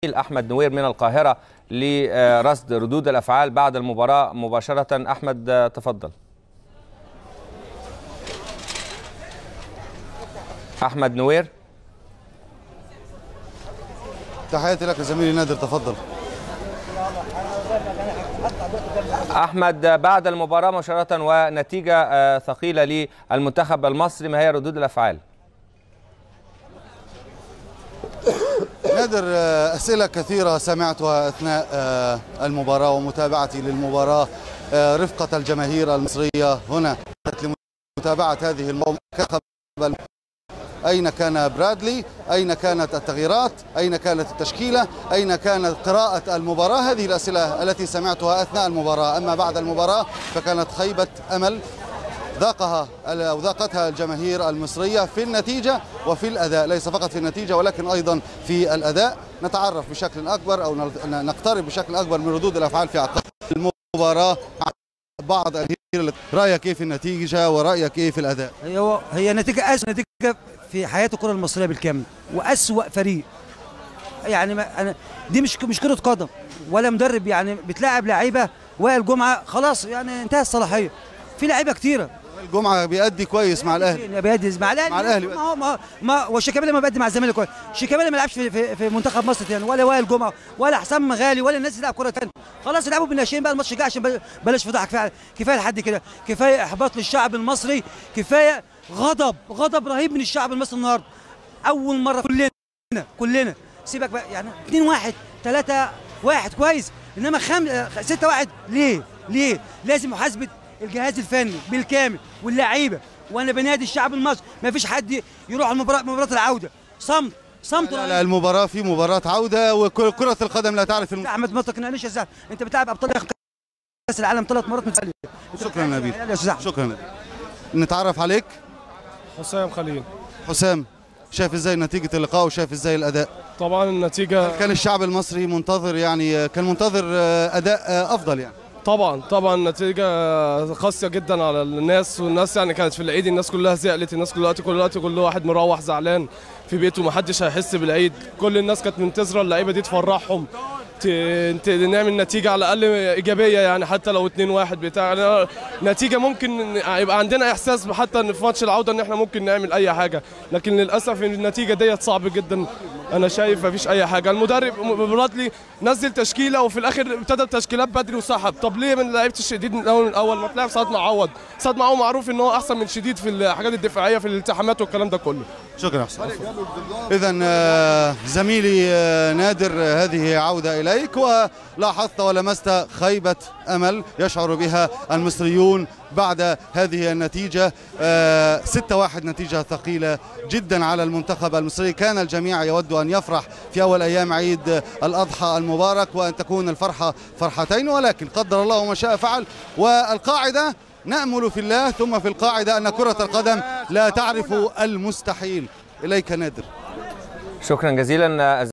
أحمد نوير من القاهرة لرصد ردود الأفعال بعد المباراة مباشرة. أحمد تفضل. أحمد نوير، تحياتي لك زميلي نادر، تفضل. أحمد، بعد المباراة مباشرة ونتيجة ثقيلة للمنتخب المصري، ما هي ردود الأفعال؟ نادر، أسئلة كثيرة سمعتها أثناء المباراة ومتابعتي للمباراة رفقة الجماهير المصرية هنا لمتابعة هذه المباراة. أين كان برادلي؟ أين كانت التغييرات؟ أين كانت التشكيلة؟ أين كانت قراءة المباراة؟ هذه الأسئلة التي سمعتها أثناء المباراة. أما بعد المباراة فكانت خيبة أمل ذاقها أو ذاقتها الجماهير المصرية في النتيجة وفي الأداء، ليس فقط في النتيجة ولكن أيضا في الأداء. نتعرف بشكل أكبر أو نقترب بشكل أكبر من ردود الأفعال في عقب المباراة. بعض رأيك إيه في النتيجة ورأيك إيه في الأداء؟ هي نتيجة أسوأ نتيجة في حياة الكرة المصرية بالكامل، وأسوأ فريق. يعني أنا دي مش كرة قدم ولا مدرب، يعني بتلاعب لعيبة وائل جمعة خلاص يعني انتهى الصلاحية، في لعيبة كتيرة. الجمعة بيأدي كويس مع الأهلي، بيأدي مع الأهلي، مع الأهلي. ما وشيكابالا ما بيأدي مع الزمالك كويس، شيكابالا ما لعبش في منتخب مصر تاني، ولا وائل جمعة ولا حسام غالي ولا الناس اللي لعب كرة تاني. خلاص العبوا بالناشئين بقى الماتش الجاي عشان بلاش فضحك، كفاية كفاية لحد كده، كفاية إحباط للشعب المصري، كفاية غضب، غضب رهيب من الشعب المصري النهارده. أول مرة كلنا سيبك بقى، يعني 2-1 3-1 كويس، إنما 6-1 ليه؟ ليه؟ لازم محاسبة الجهاز الفني بالكامل واللعيبة. وانا بنادي الشعب المصري ما فيش حد يروح المباراة، مباراة العودة. صمت صمت. لا، المباراة في مباراة عوده، وكره القدم لا تعرف احمد ما تقنعنيش يا زلمة، انت بتلعب ابطال كاس العالم 3 مرات متتالية. شكرا نبيل، شكرا نبيل. نتعرف عليك. حسام خليل. حسام، شايف ازاي نتيجة اللقاء وشايف ازاي الاداء؟ طبعا النتيجة كان الشعب المصري منتظر، يعني كان منتظر اداء افضل يعني. طبعا نتيجة قاسية جدا على الناس، والناس يعني كانت في العيد الناس كلها زعلت، الناس كلها كل واحد مروح زعلان في بيته، ومحدش هيحس بالعيد. كل الناس كانت منتظرة اللعيبة دي تفرحهم، نعمل نتيجة على الأقل إيجابية، يعني حتى لو 2-1 بتاع نتيجة ممكن يبقى عندنا إحساس حتى إن في ماتش العودة إن إحنا ممكن نعمل أي حاجة، لكن للأسف النتيجة ديت صعب جدا. أنا شايف مفيش أي حاجة. المدرب برادلي نزل تشكيلة وفي الآخر ابتدى بتشكيلات بدري وسحب. طب ليه ما لعبتش شديد من الأول؟ ما تلعب سعد معوض، سعد معوض معروف إن هو أحسن من شديد في الحاجات الدفاعية في الالتحامات والكلام ده كله. شكرا حسام. إذا زميلي نادر، هذه عودة إليك، ولاحظت ولمست خيبة أمل يشعر بها المصريون بعد هذه النتيجة 6-1، نتيجة ثقيلة جدا على المنتخب المصري. كان الجميع يود أن يفرح في أول أيام عيد الأضحى المبارك وأن تكون الفرحة فرحتين، ولكن قدر الله ما شاء فعل. والقاعدة نأمل في الله ثم في القاعدة أن كرة القدم لا تعرف المستحيل. إليك نادر. شكرا جزيلا.